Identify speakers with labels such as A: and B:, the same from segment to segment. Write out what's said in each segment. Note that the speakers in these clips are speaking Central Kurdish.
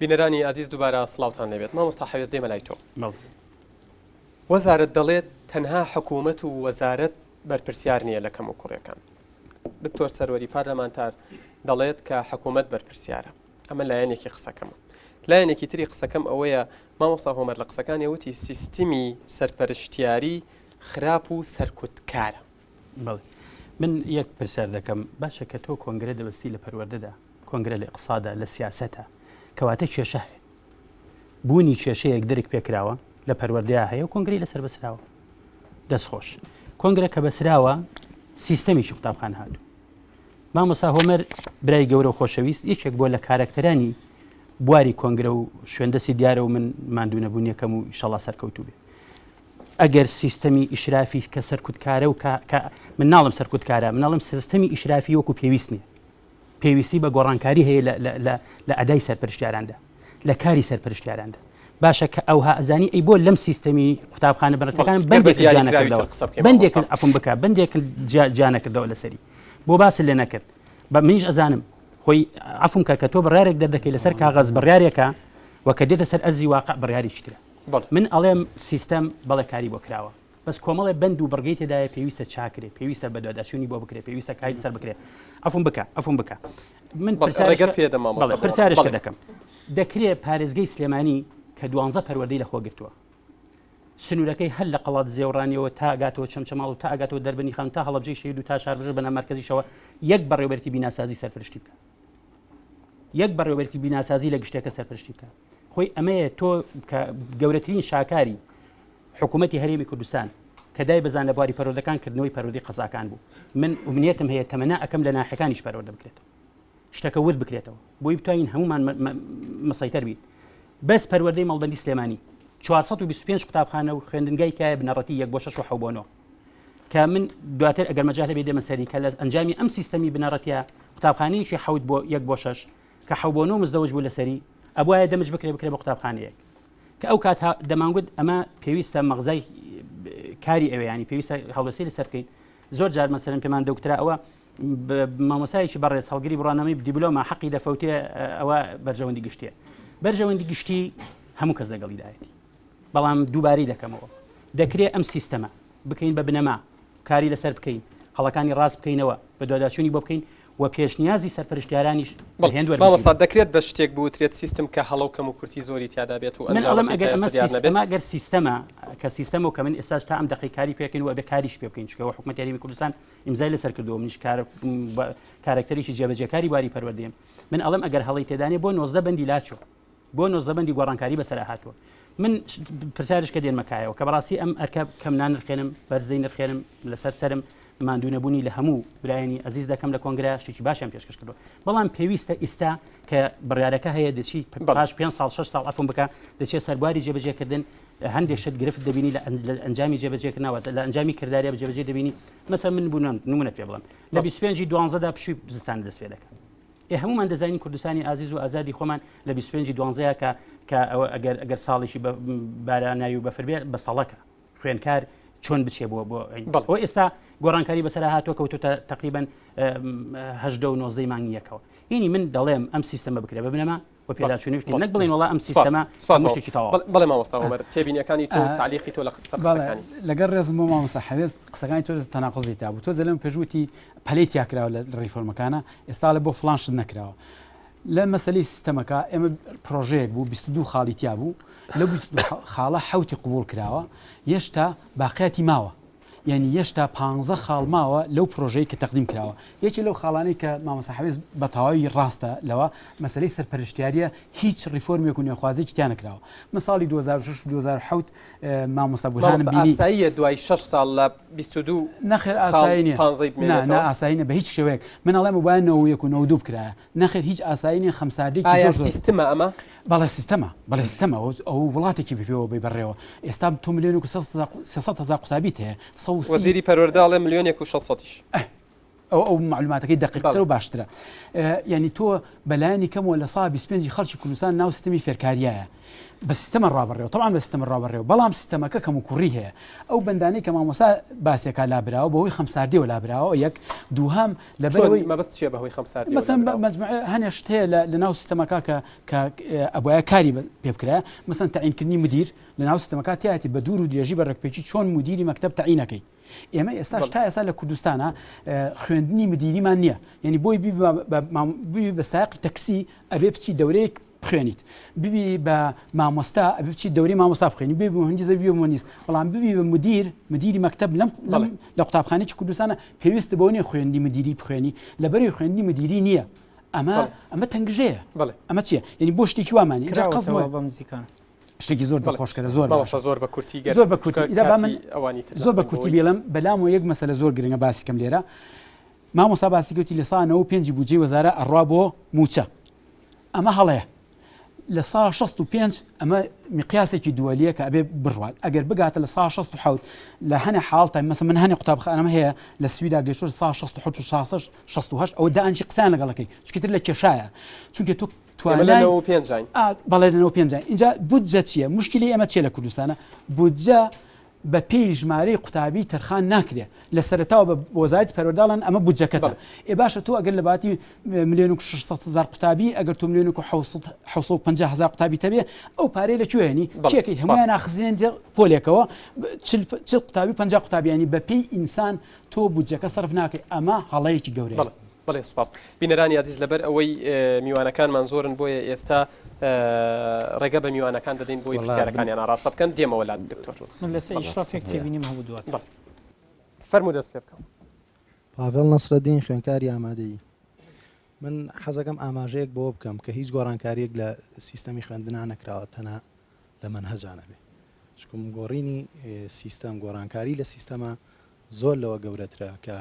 A: بینەرانی ئازیز دووبارە سڵاوتان لێبێت مامۆستا حەوێز دێمە لای تۆ. وەزارەت دەڵێت تەنها حکوومەت و وەزارەت بەرپرسیار نییە لە کەموکوڕیەکان. دکتۆر سەروەری پارلەمانتار دەڵێت کە حکوومەت بەرپرسیارە. ئەمە لایەنێکی قسەکەمە. لایەنێکی تری قسەکەم ئەوەیە مامۆستا هۆمەر لە قسەکانی وتی سیستمی سەرپەرشتیاری خراپ و سەرکوتکارە.
B: بەڵێ. من یەک پرسیار دەکەم باشە کە تۆ کۆنگرە دەبەستی لە پەروەردەدا کۆنگرە لە ئیقتسادا لە سیاسەتە کەواتە کێشە هەیە بوونی کێشەیەک درک پێکراوە لە پەروەردەیا هەیە و کۆنگرەی لەسەر بەسراوە دەست خۆش کۆنگرە کە بەسراوە سیستەمێکی قوتابخانە هاتوو مامۆسا هۆمەر برای گەورە و خۆشەویست یەکێک بۆ لە کارەکتەرانی بواری کۆنگرە و شوێندەسی دیارە و من ماندوو نەبوونیەکەم و ئیشەڵا سەرکەوتوو بێ ئەگەر سیستەمی ئیشرافی کە سەرکوتکارە و کە من ناڵم سەرکوتکارە مناڵم سیستەمی ئیشرافی وەکو پێویست نییە پێویستی بە گۆڕانکاری هەیە لە ئەدای سەرپەرشتیاراندا، لە کاری سەرپەرشتیاراندا. باشە کە ئەوها ئەزانی ئەی بۆ لەم سیستەمی قوتابخانە بنەڕەتیەکان بەندێک جیا نەکردەوە؟ بەندێک عەفوم بکە بەندێک جیا نەکردەوە لەسەری بۆ باست لێ نەکرد؟ بە منیش ئەزانم خۆی عەفوم کە کە تۆ بڕیارێک دەردەکەی لەسەر کاغەز بڕیارێکە و کە دێتە سەر ئەرزی واقع بڕیارێکی ترە. من ئەڵێم سیستەم بەڵێ کاری بۆ کراوە. بەس کۆمەڵێ بەند و بڕگەی تێدایە پێویستە چاکرێ پێویستە بەدواداچوونی بۆ بکرێ پێویستە کاری لەسەر بکرێ عەفوم بکە عەفوم بکە من پرسیارێکت پێ دەم مامۆستا پرسیارێک دەکەم دەکرێ پارێزگەی سلێمانی کە دوانزە پەروەردەی لەخۆ گرتووە سنوورەکەی هەر لە قەڵات زێوڕانیەوە تا گاتەوە چەمچەماڵ و تا ئەگاتەوە دەربەنی خان تا هەڵەبجەی شەهید و تا شاربژێر بەنام مەرکەزیشەوە یەک بەڕێوەبەرێتی بیناسازی سەرپەرشتی بکە یەک بەڕێوەبەرێتی بیناسازی لە گشتەکە سەرپەرشتی بکە خۆی ئەمەیە تۆ کە گەورەترین شاکاری حکوومەتی هەرێمی کوردستان کە دای بەزان لە بواری پەروەردەکان کردنەوەی پەروەردەی قەزاکان بوو من ئومنیەتم هەیە تەمەنا ئەکەم لە ناحیەکانیش پەروەردە بکرێتەوە شتەکە ورد بکرێتەوە بۆی بتوانین هەمومان مسەیتەر بین بەس پەروەردەی مەڵبەندی سلێمانی 425 قوتابخانە و خوێندنگای تایە بنەڕەتی یەک بۆ شەش و حەو بۆ نۆ کە من دواتر ئەگەر مەجال هەبێ دێمە سەری کە لە ئەنجامی ئەم سیستەمی بنەڕەتیە قوتابخانەیەکی حەوت بۆ یەک بۆ شەش کە حەو بۆ نۆ مزدەوج بوو لەسەری ئەبوایە دەمج بکرێ بکرێ بە قوتابخانەیەک کە ئەو کات دەمانگوت ئەمە پێویستە مەغزای کاری ئەوێ ینی پێویستە هەڵوێستی لەسەر بکەین زۆر جار مەسەرم پێمان دەوترا ئەوە مامۆسایەکی بەڕێز هەڵگری بڕانامەی دیبلۆمە حەقی دەفەوتێ ئەوە بەرژەوەندی گشتیە بەرژەوەندی گشتی هەموو کەس لەگەڵیدایەتی بەڵام دووبارەی دەکەمەوە دەکرێ ئەم سیستەمە بکەین بە بنەما کاری لەسەر بکەین، هەڵەکانی ڕاست بکەینەوە، بەدواداچوونی بۆ بکەین و پێشنیازی سەرپەرشتیارانیش بە هێند وەربگرین.
A: مامۆستا دەکرێت بە شتێک بوترێت سیستم کە هەڵە و کەموکورتی زۆری تیادا بێت و
B: من ئەڵێم ئەنجامەکەی ئەگەر تا ئەمە ئێستا دیار نەبێت؟ سیستەمە گەر سیستەمە کە سیستەمە و کە من ئێستاش تا ئەم دەقەی کاری پێ بکەین و ئەبێ کاریش پێ بکەین چونکە ئەوە حکومەتی هەرێمی کوردستان ئیمزای لەسەر کردووە منیش کار کارەکتەرێکی جێبەجێکاری بواری پەروەردەیەم من ئەڵێم ئەگەر هەڵەی تێدانێ بۆ 19 بەندی لاچووە بۆ 19 بەندی گۆڕانکاری بەسەرا هاتووە من پرسیارش کە دێنمە کایەوە کە بەڕاستی ئەم ئەرکە کەم نانرخێنم بەرز دەی نرخێنم لەسەر سەرم ماندوو نەبوونی لە هەموو برایانی ئەزیز دەکەم لە کۆنگرە شتێکی باشیان پێشکەش کردووە بەڵام پێویستە ئیستا کە بڕیارەکە هەیە دەچی پاش پێ ساڵ 6 ساڵ عەفوم بکە دەچێت سەربواری جێبەجێکردن هەندێک شت گرفت دەبینی لە ئەنجامی جێبەجێکردنەوە لە ئەنجامی کرداریە جێبەجێ دەبینی مەسە من بوون نمونە پێ بڵم لە 25 دوانزەدا پشووی زستان دەست پێ دەکەن ئێ هەموومان دەزانین کوردستانی ئازیز و ئازادی خۆمان لە 25 ی دوانزەیە کە کە ئەوە ئەگەر ئەگەر ساڵێکی بە باراناوی و بەفر بێ بەستەڵەکە خوێنکار چۆن بچێ بۆ بۆ بۆ ئێستا گۆڕانکاری بەسەر هاتووە کەوتوتە تقریبا هەدە و نۆزدەی مانگی یەکەوە یعنی من دەڵێم ئەم سیستەمە بکرێ بە بنەما و پێداچوونی بکەین نەک بڵێن وڵا ئەم سیستەمە شتێکی تەواو
A: بەڵێ مامۆستا عومەر تێبینیەکانی تۆ تەعلیقی تۆ لە قسەکانی
C: لەگەڵ ڕێزم بۆ مامۆستا حەوێز قسەکانی تۆ تەناقوزی تا بوو تۆ زەلم پێشوتی پەلەی تیا کراوە لە ڕیفۆرمەکانە ئێستا لە بۆ فڵان شت نەکراوە لە مەسەلەی سیستەمەکە ئێمە پرۆژەیەک بوو 22 خاڵی تیا بوو لە 22 خاڵە حوتی قوبول کراوە یەشتا باقیاتی ماوە یعنی یەشتا پ خاڵ ماوە لەو پرۆژەی کە تەقدیم کراوە یەکی لەو خاڵانەی کە مامۆستا حەوێز بە تەواوی ڕاستە لەوە مەسلەی سەرپەرشتیاریە هیچ ڕیفۆرمێک و نوێخوازێکی تیا نەکراوە من ساڵی 2006 و 2007 مامۆستا بورهانم بینی.
A: مامۆستا ئاساییە دوای شەش ساڵ لە 22
C: نەخێر ئاسایی نیە
A: پانزەی
C: بمێنێتەوە؟ نا نا ئاسایی نیە بە هیچ شێوەیەک من ئەڵێم ئەبوایە 91 و 92 بکرایە نەخێر هیچ ئاسایی نیە خەمساردیەکی
A: ئایا زۆر زۆر سیستمە ئەمە؟
C: بەڵێ سیستەمە بەڵێ سیستەمە ئەو وڵاتێکی بپێوە بەی بەڕێوە ئێستا تۆ ملیۆنێک و 300 هەزار قوتابیت هەیە
A: 130 وەزیری پەروەردە ئەڵێ ملیۆنێک و شەش سەدیش.
C: ئه. ئەو ئەو معلوماتەکەی دقیقتر و باشترە یعنی تۆ بەلایەنی کەمەوە لە سا 25 خەڵکی کوردستان ناو سیستمی فێرکاریایە بە سیستەمە ڕابڕێەوە طبعا بە سیستەمە ڕابڕێەوە بەڵام سیستەمەکە کەم و کوڕی هەیە ئەو بەندانەی کە مامۆسا باسێکا لابراوە بەهۆی خەمساردیەوە لابراوە یەک دووهەم لەبەرەوەی
A: مەبەست چیە بەهۆی خەمساردیەوە
C: مەسەن مەجموعە هەنێ شت هەیە لە ناو سیستەمەکە کە کە ئەبوایە کاری پێ بکرایە مەسەن تەعینکردنی مدیر لە ناو سیستەمەکە تیایەتی بە دوور و درێژی بە ڕێکپێکی چۆن مدیری مەکتەب تەعینەکەی ئێمە ئێستاش تا ئێستا لە کوردستانە خوێندنی مدیریمان نییە یعنی بۆی ببی بە سایقی تەکسی ئەبێ بچی دەورەیەک بخوێنیت ببی بە مامۆستا ئەبێ بچی دەورەی مامۆستا بخوێنی ببی مهندس ئەبی بە مهندس بەڵام ببی بە مدیر مدیری مەکتەب لەم لە قوتابخانەی کوردستانە پێویست بۆ نییە خوێندنی مدیری بخوێنی لەبەری خوێندنی مدیری نییە ئەمە ئەمە تەنگژەیە ئەمە چییە یعنی بۆ شتێکی وامانی
D: اینجا قەزمەوە بەم نزیکان
C: شتێکی زۆر دڵخۆشکەرە زۆر
A: باشە زۆر بە کورتی
C: زۆر بە کورتی ئینجا با من ئەوانی تر زۆر بە کورتی بێڵم بەلام و یەک مەسەلە زۆر گرنگە باسی کەم لێرە مامۆستا باسی گوتی لە سا 95 بودجەی وەزارە ئەڕوا بۆ موچە ئەمە هەڵەیە لە سا 65 ئەمە مقیاسێکی دووەلیە کە ئەبێ بڕوات ئەگەر بگاتە لە سا 67 لە هەنێ حاڵ تا مەسە من هەنێ قوتابخانەم هەیە لە سویدا گەشتۆ سا 67 و 68 ئەوە دانیشی قسەیان لەگەڵەکەی چونکە تر لە کێشایە چونکە تۆ
A: توانای پێنجین
C: بەڵێ لەنەوە پێنجین اینجا بودجە چییە مشکلی ئێمە چیە لە کوردستانە بودجە بە پێی ژمارەی قوتابی تەرخان ناکرێ لە سەرتاوە بە وەزارەتی پەروەردەڵێن ئەمە بودجەکەتە ئێ باشە تۆ ئەگەر لە باتی ملیۆن و 600 هزار قوتابی ئەگەر تۆ ملیۆن و 750 هزار قوتابی تەبێ ئەو پارەی لە کوێ هێنی چیەکەی هەموویان ناخزێن پۆلێکەوە چل قوتابی 50 قوتابیانی بە پێی ئینسان تۆ بودجەکە سەرف ناکەی ئەمە هەڵەیەکی گەورەیە.
A: بەڵێ سوپاس. بینەرانی ئازیز لەبەر ئەوەی میوانەکانمان زۆرن بۆیە ئێستا ڕێگە بە میوانەکان دەدەین بۆی پرسیارەکانیان ئاڕاستە بکەن دێمەوە لات دکتۆر.
D: من لەسەر ئیشرافێک تێبینیم هەبوو دواتر.
A: بەڵێ فەرموو دەست پێ بکەم.
E: پاڤێڵ نەسرەدین خوێندکاری ئامادەیی من حەزەکەم ئاماژەیەک بەوە بکەم کە هیچ گۆڕانکاریەک لە سیستەمی خوێندنا نەکراوە تەنها لە مەنهەجا نەبێ چکم گۆڕینی سیستەم گۆڕانکاری لە سیستەما زۆر لەوە گەورەترە کە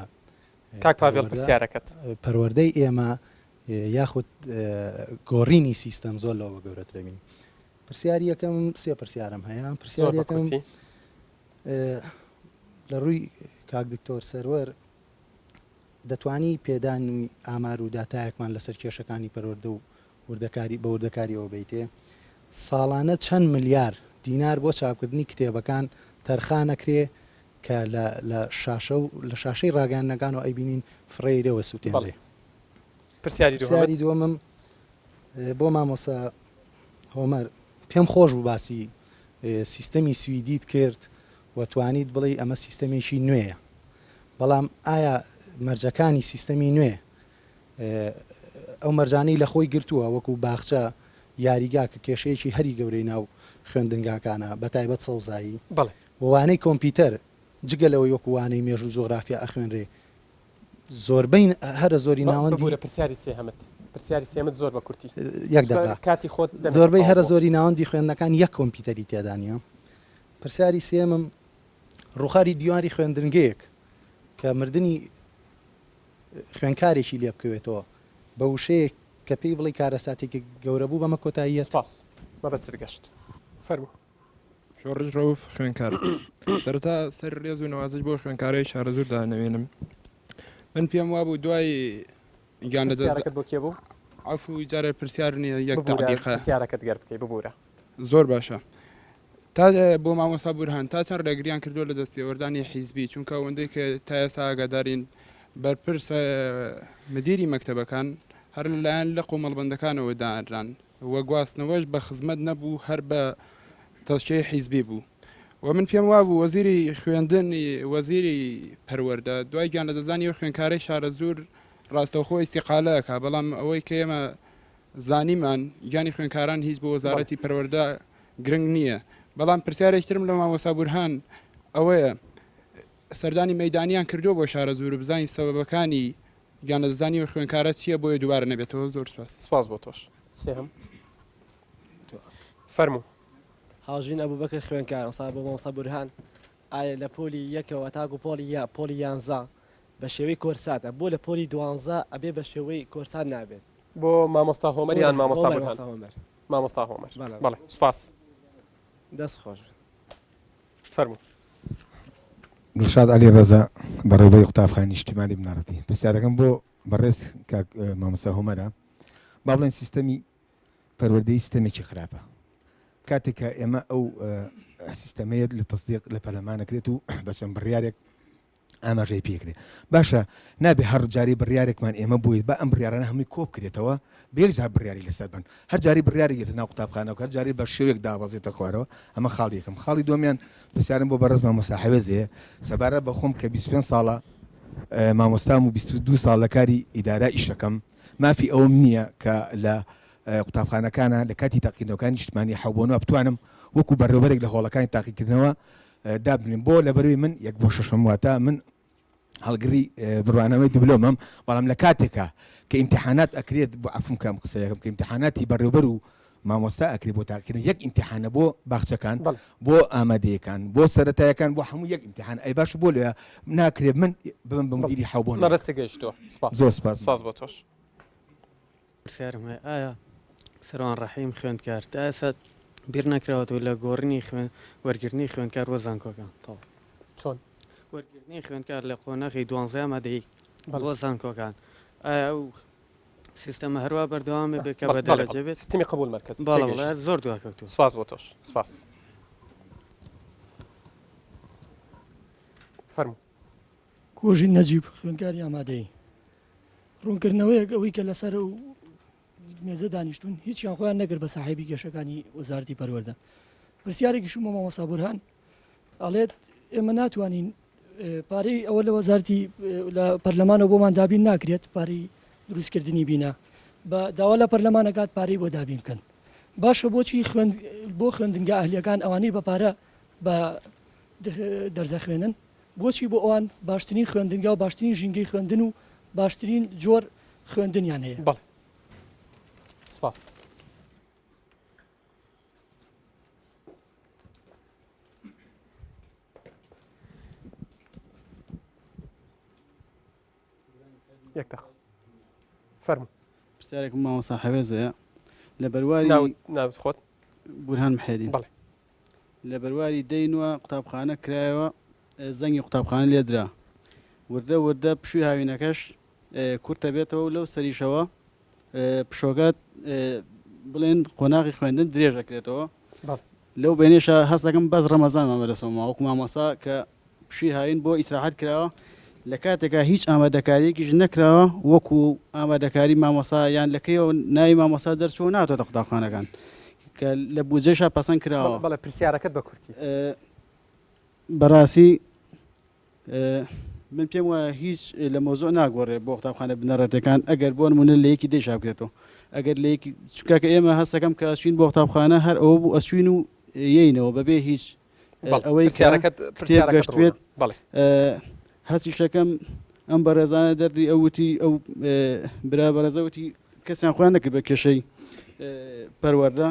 A: کاک پاڤێڵ پرسیارەکەت.
E: پەروەردەی ئێمە یاخود گۆڕینی سیستەم زۆر لەوە گەورەترە بین. پرسیاری یەکەم سێ پرسیارم هەیە پرسیاری یەکەم لە ڕووی کاک دکتۆر سەروەر دەتوانی پێدانی ئامار و داتایەکمان لەسەر کێشەکانی پەروەردە و وردەکاری بە وردەکاریەوە بیتێ ساڵانە چەند ملیار دینار بۆ چاپکردنی کتێبەکان تەرخانەکرێ کە لە لە شاشە و لە شاشەی ڕاگەیاندنەکانەوە ئەیبینین فڕێی رێوە سوتێنرێ.
A: بەڵێ. پرسیاری دووهەمت؟
E: پرسیاری دووەمم بۆ مامۆستا هۆمەر، پێم خۆش بوو باسی سیستەمی سویدیت کرد و توانیت بڵێی ئەمە سیستەمێکی نوێیە، بەڵام ئایا مەرجەکانی سیستەمی نوێ ئەو مەرجانەی لە خۆی گرتووە وەکو باخچە، یاریگا کە کێشەیەکی هەری گەورەی ناو خوێندنگاکانە بە تایبەت سەوزایی و وانەی کۆمپیوتەر جگە لەوەی وەکو وانەی مێژوو جوغرافیا ئەخوێنرێ زۆربەی هەرە زۆری ناوەندی
A: ببورە پرسیاری سێهەمت پرسیاری سێهەمت زۆر بە کورتی
E: یەک دەقە
A: کاتی خۆت دەمێکە
E: زۆربەی
A: تەواو
E: هەرە
A: بووە.
E: زۆری ناوەندی خوێندنەکان یەک کۆمپیوتەری تێدا نییە پرسیاری سێیەمم ڕووخاری دیواری خوێندنگەیەک کە مردنی خوێندکارێکی لێ بکەوێتەوە بە وشەیەک کە پێی بڵێی کارەساتێکی گەورە بوو بەمە کۆتاییەت.
A: سوپاس مەبەستت گەشت فەرموو.
F: شۆڕش ڕەوف خوێندکار سەرەتا سەر ڕێز و نەوازش بۆ خوێندکارای شارەزوور دانەوێنم من پێم وابوو دوای گیان لەدەست
A: پرسیارەکەت بۆ کێ بوو؟
F: عەفو جارێ پرسیار نییە یەک
A: ببورە
F: تەعلیقە
A: پرسیارەکەت گەر بکەی ببورە.
F: زۆر باشە تا بۆ مامۆستا بورهان تا چەند ڕێگریان کردووە لە دەستێوەردانی حیزبی چونکە ئەوەندەی کە تا ئێستا ئاگادارین بەرپرس مدیری مەکتەبەکان هەر لەلایەن لق و مەڵبەندەکانەوە دانران و گواستنەوەش بە خزمەت نەبوو هەر بە تەزکیەی حیزبی بوو و من پێم وابوو وەزیری خوێندن وەزیری پەروەردە دوای گیان لەدەستدانی ئەو خوێندکارەی شارەزوور ڕاستەوخۆ ئیستیقالە ئەکا بەڵام ئەوەی کە ئێمە زانیمان گیانی خوێندکاران هیچ بۆ وەزارەتی پەروەردە گرنگ نییە بەڵام پرسیارێکی ترم لە مامۆستا بورهان ئەوەیە سەردانی مەیدانیان کردووە بۆ شارەزوور و بزانین سەبەبەکانی گیان لەدەستدانی ئەو خوێندکارە چییە بۆیە دووبارە نەبێتەوە زۆر سوپاس.
A: سپاس بۆ تۆش. سێهەم فەرموو.
G: هاوژین ئەبوبەکر خوێندکار مامۆستا بۆ مامۆستا بورهان ئایا لە پۆلی یەکەوە تاکو پۆلی یا پۆلی یانزە بە شێوەی کۆرساتە بۆ لە پۆلی دوانزە ئەبێ بە شێوەی کۆرسات نابێت؟
A: بۆ مامۆستا هۆمەر یان مامۆستا بورهان؟
G: مامۆستا هۆمەر.
A: مامۆستا هۆمەر. بەڵێ سوپاس.
G: دەست خۆش بێت.
A: فەرموو.
H: دڵشاد عەلی ڕەزا، بەڕێوەبەری قوتابخانەی نیشتیمانی بنەڕەتی. پرسیارەکەم بۆ بەڕێز کاک مامۆستا هۆمەرە، با بڵێین سیستەمی پەروەردەیی سیستەمێکی خراپە. کاتێک کە ئێمە ئەو سیستەمەیە لە تەسدیق لە پەرلەمان ئەکرێت و بە چەند بڕیارێک ئاماژەی پێکرێ باشە نابێ هەر جاری بڕیارێکمان ئێمە بوویت با ئەم بڕیارانە هەمووی کۆ بکرێتەوە بە یەک جار بڕیاری لەسەر بن هەر جاری بڕیارێک یەتە ناو قوتابخانە و هەر جاری بە شێوەیەک دابەزێتە خوارەوە ئەمە خاڵی یەکەم خاڵی دووەمیان پرسیارم بۆ بەڕێز مامۆستا حەوێز هەیە سەبارەت بە خۆم کە 25 ساڵە مامۆستام و 22 ساڵ لە کاری ئیدارە ئیشەکەم مافی ئەوم نییە کە لە قوتابخانەکانە لە کاتی تاقیکردنەوەکانی نیشتمانی حەوبۆنەوە بتوانم وەکو بەڕێوبەرێک لە هۆڵەکانی تاقیکردنەوە دابنێم بۆ لەبەروی من یەک بۆ شەشەم واتە من هەڵگری بڕوانامەی دبلۆمم بەڵام لە کاتێکا کە ئیمتحانات ئەکرێت بۆ عەفوم کە ئەم قسەیەکەم کە ئیمتحاناتی بەڕێوبەر و مامۆستا ئەکرێت بۆ تاقیکردن یەک ئیمتحانە بۆ باخچەکان بۆ ئامادەیەکان بۆ سەرەتایەکان بۆ هەموو یەک ئیمتحان ئەی باش بۆ لێ ناکرێت من ببم بە مدیری حەو بۆ
A: مەبەست گەیشتووە سپاس
H: زۆر سپاس
A: سپاس بۆ تۆش.
I: پرسیارم هەیە ئایا سەروان ڕەحیم خوێندکار تا ئێستا بیر نەکراوەتەوە لە گۆڕینی خوێن وەرگرتنی خوێندکار بۆ زانکۆکان تەواو
A: چۆن؟
I: وەرگرتنی خوێندکار لە قۆناغی دوانزەی ئامادەیی بۆ زانکۆکان ئایا ئەو سیستەمە هەروا بەردەوام بێت کە بە دەرەجە بێت
A: سیستمی قبول مەرکەزی
I: بەڵێ بەڵێ زۆر دواکەوتووە
A: سپاس بۆ تۆش سپاس فەرموو.
J: کۆژین نەجیب خوێندکاری ئامادەیی ڕوونکردنەوەیەک ئەوەی کە لەسەر ئەو مێزە دانیشتون هیچیان خۆیان نەکرد بە ساحێبی کێشەکانی وەزارەتی پەروەردە پرسیارێکیشم بۆ مامۆستا بورهان ئەڵێت ئێمە ناتوانین پارەی ئەوە لە وەزارتی لە پەرلەمانەوە بۆمان دابین ناکرێت پارەی دروستکردنی بینا بە داوا لە پەرلەمانەکات پارەی بۆ دابین بکەن باشە بۆچی خوێند بۆ خوێندنگە ئەهلیەکان ئەوانەی بە پارە بە دەرزە خوێنن بۆچی بۆ ئەوان باشترین خوێندنگا و باشترین ژینگەی خوێندن و باشترین جۆر خوێندنیان هەیە؟
A: بەڵێ سپاس. یەک دەقە فەرموو.
K: پرسیارێکم مامۆستا حەوێز هەیە لە بەرواری
A: ناوت ناوت خۆت؟
K: بورهان محێدین.
A: بەڵێ.
K: لە بەرواری دەینوە قوتابخانە کرایەوە زەنگی قوتابخانە لێدرا وردە وردە پشووی هاوینەکەش کورتە بێتەوە و لەو سەریشەوە پشۆکە بڵێن قۆناغی خوێندن درێژ دەکرێتەوە لەو بینێشە هەست دەکەم بەس ڕەمەزانمان بەدەستەوە ماوە وەکو مامۆستا کە پشووی هاوین بۆ ئیسراحەت کراوە لە کاتێکا هیچ ئامادەکاریەکیش نەکراوە وەکو ئامادەکاری مامۆستا یان لە کەیەوە ناوی مامۆستا دەرچووە و ناتۆتە قوتابخانەکان کە لە بودجەشا پەسەند کراوە.
A: بەڵێ پرسیارەکەت بە کورتی.
K: بەڕاستی من پێم وایە هیچ لە مەوزوع ناگۆڕێ بۆ قوتابخانە بنەڕەتیەکان ئەگەر بۆ نمونە لە یەکی دەیشا بکرێتەوە ئەگەر لە یەکی چونکە کە ئێمە هەستەکەم کە ئەچوین بۆ قوتابخانە هەر ئەوە بوو ئەچوین و یەینەوە بەبێ هیچ ئەوەی
A: پرسیارەکەت
K: کتێب گەشت بێت هەستیشەکەم ئەم بەڕێزانە دەردی ئەو وتی ئەو برا بەڕێزە وتی کەسیان خۆیان نەکرد بە کێشەی پەروەردە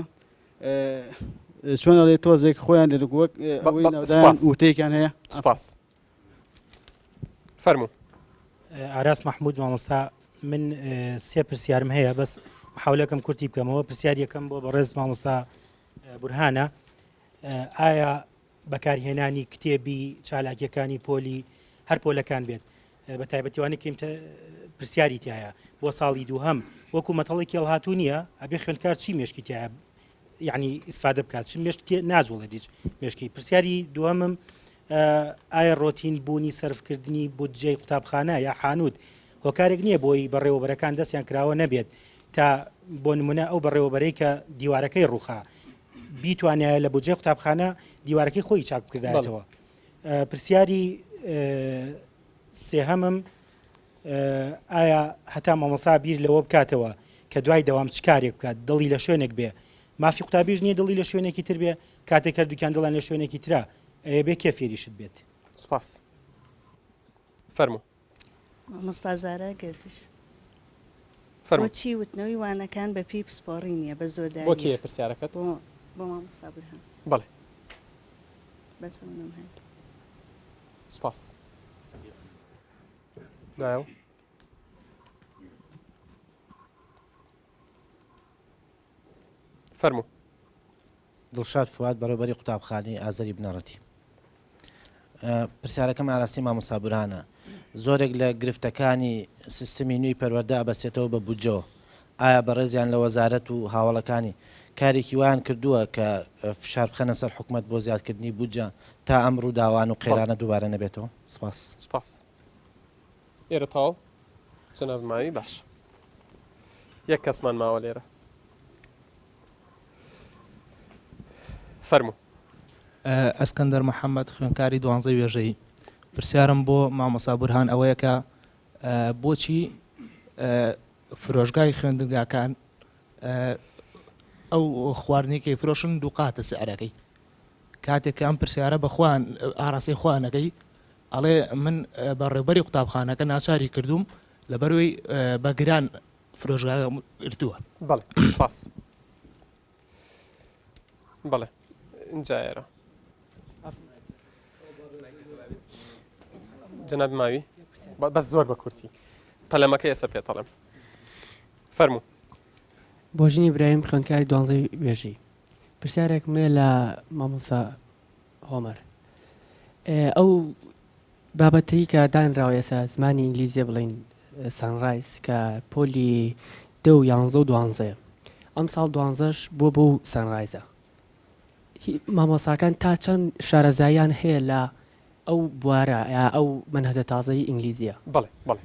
K: چۆن ئەڵێ تۆزێک خۆیان لێ وەک ئەوەی ناودایان وتەیەکیان هەیە
A: سپاس فەرموو.
D: ئاراس مەحمود مامۆستا من سێ پرسیارم هەیە بەس حولەکەم کورتی بکەمەوە پرسیار یەکەم بۆ بەڕێز مامۆستا بورهانە ئایا بەکارهێنانی کتێبی چالاکیەکانی پۆلی هەر پۆلەکان بێت بە تایبەتی وانەی کە پرسیاری تایە بۆ ساڵی دووهەم وەکو مەتەڵی کێڵهاتوو نییە ئەبێ خوێندکار چی مێشکی تایە یعنی ئیسفادە بکات چ مێشک تێ ناجوڵێت هیچ مێشکی پرسیاری دووەمم ئایا ڕۆتین بوونی سەرفکردنی بودجەی قوتابخانە یا حانوت هۆکارێک نییە بۆی بەڕێوەبەرەکان دەستیان کراوە نەبێت تا بۆ نمونە ئەو بەڕێوەبەرەی کە دیوارەکەی ڕووخا بیتوانایە لە بودجەی قوتابخانە دیوارەکەی خۆی چاک بکردایەتەوە پرسیاری سێهەمم ئایا هەتا مامۆستا بیر لەوە بکاتەوە کە دوای دەوام چ کارێک بکات دڵی لە شوێنێک بێ مافی قوتابیش نییە دڵی لە شوێنێکی تر بێ کاتێک هەردووکیان دڵیان لە شوێنێکی ترە ئەیە بێ کێ فێریشت بێت؟
A: سپاس. فەرموو.
L: مامۆستا زارا گەردش.
A: فەرموو.
L: بۆچی وتنەوەی وانەکان بە پێی پسپۆڕی نییە بە
A: بۆ
L: زۆردارییە؟
A: کێیە پرسیارەکەت؟
L: بۆ بۆ مامۆستا بورهان.
A: بەڵێ.
L: بەس ئەوەنەم هەیە.
A: سپاس. دوایەوە. فەرموو.
M: دڵشاد فواد بەڕێوبەری قوتابخانەی ئازەری بنەڕەتی. پرسیارەکەم ئاراستەی مامۆستا بورهانە. زۆرێک لە گرفتەکانی سیستمی نوێی پەروەردە ئەبەستێتەوە بە بودجەوە. ئایا بەڕێزیان لە وەزارەت و هاوەڵەکانی کارێکی وایان کردووە کە فشار بخەنە سەر حکومەت بۆ زیادکردنی بودجە تا ئەم ڕووداوان و قەیرانە دووبارە نەبێتەوە؟ سپاس.
A: سپاس. ئێرە تەواو جەناب ماوی باش یەک کەسمان ماوە لێرە فەرموو.
N: ئەسکەندەر محەمەد خوێندکاری دوانزەی وێژەیی پرسیارم بۆ مامۆستا بورهان ئەوەیە کە بۆچی فرۆشگای خوێندنگاکان ئەو خواردنەی کە فرۆشن دووقاتە سعرەکەی کاتێک کە ئەم پرسیارە بە خۆیان ئاراستەی خۆیان ئەکەی ئەڵێ من بەڕێوبەری قوتابخانەکە ناچاری کردووم لەبەرئەوەی بە گران فرۆشگاکەم گرتووە.
A: بەڵێ سپاس. بەڵێ ئینجا ئێرە جەنابی ماوی بەس زۆر بە کورتی پەلەمەکە ئێستا پێتەڵێم فەرموو.
O: بۆژین ئیبراهیم خوێندکاری دوانزەی وێژەی پرسیارێکم هەیە لە مامۆستا هۆمەر ئەو بابەتەی کە دانراوە ئێستا زمانی ئینگلیزیە بڵین سانرایز کە پۆلی دە و یانزە و دوانزەیە ئەم ساڵ دوانزەش بۆ بۆ سانرایزە مامۆساکان تا چەند شارەزاییان هەیە لە ئەو بوارە یا ئەو مەنهەجە تازەی ئینگلیزیە؟
A: بەڵێ بەڵێ.